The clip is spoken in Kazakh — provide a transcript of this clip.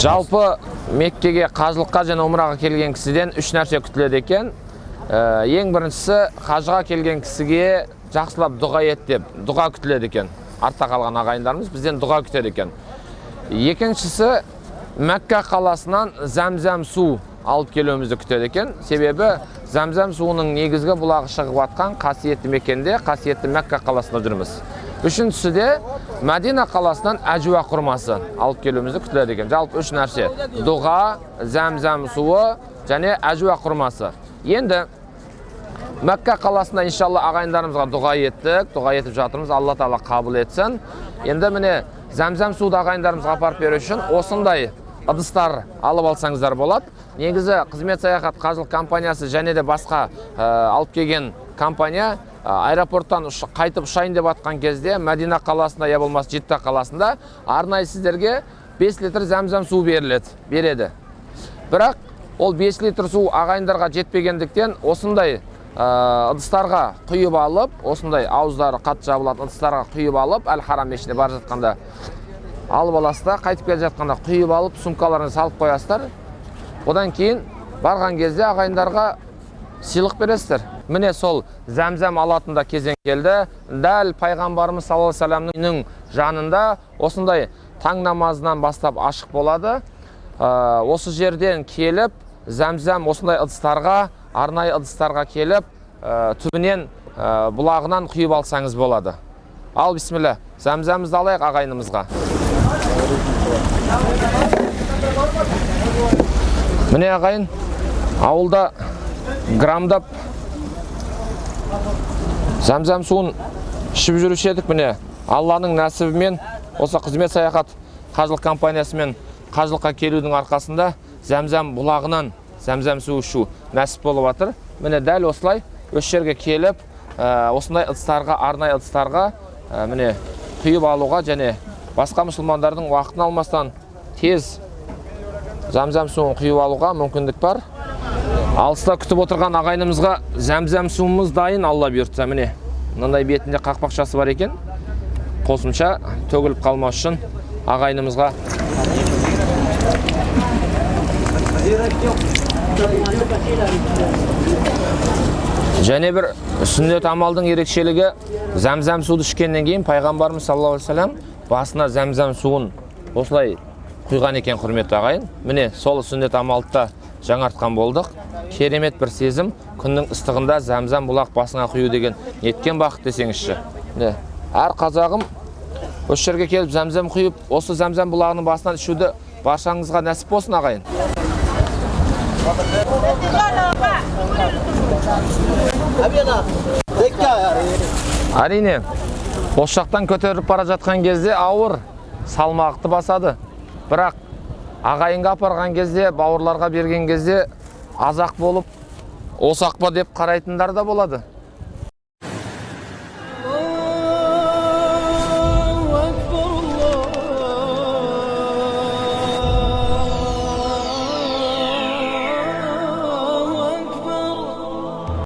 Жалпы Меккеге қажылыққа және умраға келген кісіден үш нәрсе күтіледі екен. Ең біріншісі, қажыға келген кісіге жақсылап дұға ет деп дұға күтіледі екен. Артта қалған ағайындарымыз бізден дұға күтеді екен. Екіншісі, Мәкка қаласынан зәмзәм су алып келуімізді күтеді екен. Себебі зәмзәм суының негізгі бұлағы шығып жатқан қасиетті мекенде, қасиетті Мәкка қаласында жүрміз. Үшіншісі де Мәдина қаласынан әжуа құрмасы алып келуімізді күтіледі екен. Жалпы үш нәрсе: дұға, зәмзәм суы және әжуа құрмасы. Енді Мәкка қаласында иншалла ағайындарымызға дұға еттік, дұға етіп жатырмыз, Алла тағала қабыл етсін. Енді міне, зәмзәм суды ағайындарымызға апарып беру үшін осындай ыдыстар алып алсаңыздар болады. Негізі Қызмет саяхат қажылық компаниясы және де басқа алып келген компания аэропорттан қайтып ұшайын деп атқан кезде Мәдина қаласында я болмаса Жидда қаласында арнайы сіздерге 5 литр зәмзәм су беріледі, береді. Бірақ ол 5 литр су ағайындарға жетпегендіктен, осындай ыдыстарға құйып алып, осындай ауыздары қатты жабылатын ыдыстарға құйып алып, Әл Харам мешітіне бара жатқанда алып аласыздар, қайтып келе жатқанда құйып алып, сумкаларына салып қоясыздар. Одан кейін барған кезде ағайындарға сыйлық бересіздер. Міне, сол зәмзәм алатын да кезең келді. Дәл пайғамбарымыз саллаллаху алейхи вассаламның жанында осындай таң намазынан бастап ашық болады. Осы жерден келіп, зәмзәм осындай ыдыстарға, арнайы ыдыстарға келіп, түбінен, бұлағынан құйып алсаңыз болады. Ал бисмилля, зәмзәмізді алайық ағайынымызға. Міне, ағайын, ауылда грамдап зәмзәм суын ішіп жүруші едік. Міне, Алланың нәсібімен осы Қызмет саяхат қажылық компаниясымен қажылыққа келудің арқасында зәмзәм бұлағынан зәмзәм су ішу нәсіп болып жатыр. Міне, дәл осылай осы жерге келіп, осындай ыдыстарға, арнайы ыдыстарға, міне, құйып алуға және басқа мұсылмандардың уақытын алмастан тез зәмзәм суын құйып алуға мүмкіндік бар. Алыста күтіп отырған ағайынымызға зәмзәм суымыз дайын, Алла бұйыртса. Міне, мынандай бетінде қақпақшасы бар екен, қосымша төгіліп қалмас үшін ағайынымызға. Және бір сүннет амалдың ерекшелігі: зәмзәм суды ішкеннен кейін пайғамбарымыз саллаллаху алейхи вассалам басына зәмзәм суын осылай құйған екен, құрметті ағайын. Міне, сол сүннет амалды да жаңартқан болдық. Керемет бір сезім, күннің ыстығында зәмзәм бұлақ басыңа құю деген неткен бақыт десеңізші. Міне, әр қазағым осы жерге келіп, зәмзәм құйып, осы зәмзәм бұлағының басынан ішуді баршаңызға нәсіп болсын, ағайын. Әрине, осы жақтан көтеріліп бара жатқан кезде ауыр салмақты басады, бірақ ағайынға апарған кезде, бауырларға берген кезде азақ болып, осақ па деп қарайтындар да болады.